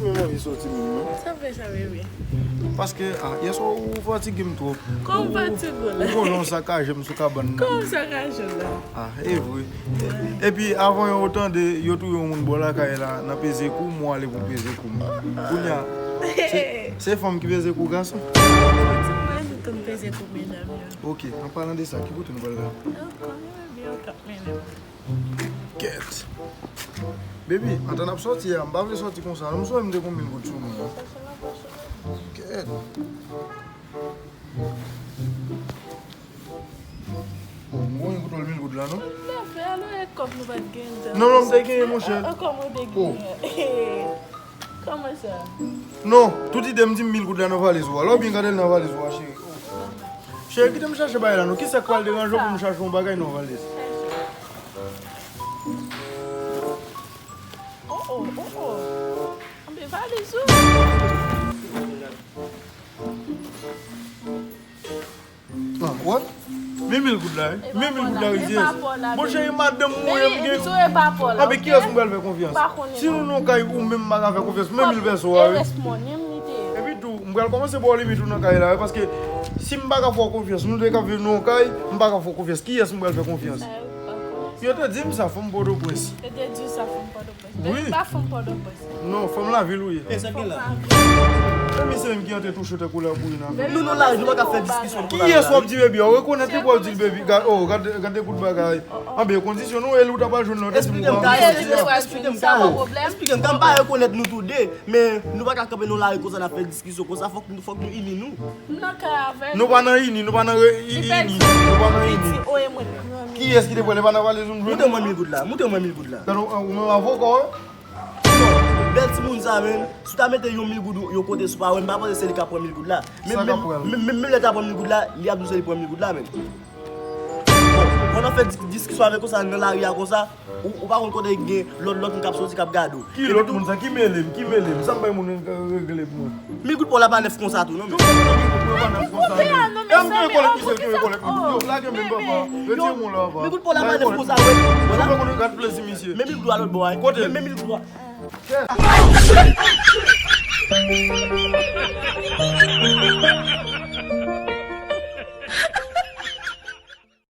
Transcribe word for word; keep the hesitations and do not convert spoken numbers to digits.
Mwen anvi soti menm non. Sa fè sa, bebe? Paske, ah, yèswa ou fatige m twòp. Kòman ou fatige w la? Ou konnen w sakaje m sou kabann nan. Kòman m sakaje w la? Ah, e vre. Epi, avan yo tande, yo touye yon moun bò lakay la, nan peze kou, mwen ale pou peze kou m. Kounye a, se, se fanm ki peze kou gason. Ti mwen, nou tout peze kou medam yo. Ok, an palan de sa, ki kote nou pral la? An konnen, bebe, yo t ap mennen m. Kèt. Baby, antan n ap sòti a, m pa vle sòti konsa non, m sonje m te gon mil goud sou mwen. Kèt. Oh, m gon yon goud, mil goud la non. Non, non, m te genyen, monchè. Kòman sa? Non, tout ide m di m mil goud la nan valiz ou a. Lè w byen gade l nan valiz ou a, cheri. Cheri, kite m chache bagay la non. Kisa k pral deranje w pou m chache yon bagay nan valiz? Oh, oh, oh, oh. Anbe valiz ou. Ah, wè? Men mil goud la, wi. Men mil goud la, wi, yes. Bon, cheri, madanm mwen, m gen. Anbe kiyès m pral fè konfyans? Si nou nan kay ou menm m pa ka fè konfyans, men mil pèso a, wi. Epi tou, m pral kòmanse ba w limit ou nan kay la, wi, paske si m pa ka fè w konfyans, nou de k ap viv nan yon kay, m pa ka fè w konfyans. Kiyès m pral fè konfyans? Yo te di m sa, fanm Pòtoprens. Yo te di w sa, fanm Pòtoprens. Wi. Baby pa fanm Pòtoprens. Non, fanm lavil ou ye. E sa k gen la? E misye menm ki antre touche tankou la pou yon afè. Nou, nou la, nou pa ka fè diskisyon konsa la. Kiyès w ap di baby a? Ou rekonèt li pou w di l baby. Gad, oh, gad, gad de kout bagay. Anbe kondisyon nou, e li w ta pral jwenn lòt. Esplike m ka, esplike m ka, esplike m ka. Esplike m ka, m pa rekonèt nou tou de, men nou pa ka kanpe nan lari konsa n ap fè diskisyon konsa, fòk, fòk nou ini nou. M nan kay avè l. Nou pa nan ini, nou pa nan re-, i-, ini, nou pa nan ini. Kiyès ki te pran, e pa nan valiz ou m jwenn? Montre mwen mil goud la, montre mwen mil goud la. Gade, ou, ou menm avoka w? Non, bèl timoun sa, menm. Si w ta mete yon mil goud yon kote sou pa wè, m pa panse se li k ap pran mil goud la. Menm, menm, menm, menm lè l ta pran mil goud la, li ap di w se li pran mil goud la, menm. Bon, pandan w fè dis-, diskisyon avè l konsa nan lari a konsa, ou, ou pa konn kote gen lòt, lòt moun k ap soti, k ap gade w. Ki lòt moun sa? Ki mele m? Ki mele m? Sa m bay moun regle pou mwen? Mil goud pa w la pa nèf konsa tou, non, menm. Ki moun mil goud mwen pa nèf konsa, menm? E m gen kòlèt misye, ki gen kòlèt mwen. Yo, lage men, papa. Retire mwen la, papa. Mil goud pa w la pa nèf konsa, wè. Vwala. Ou pa konn gad plezi misye. Men mil goud a lòt bò a. Kote? Men mil goud a.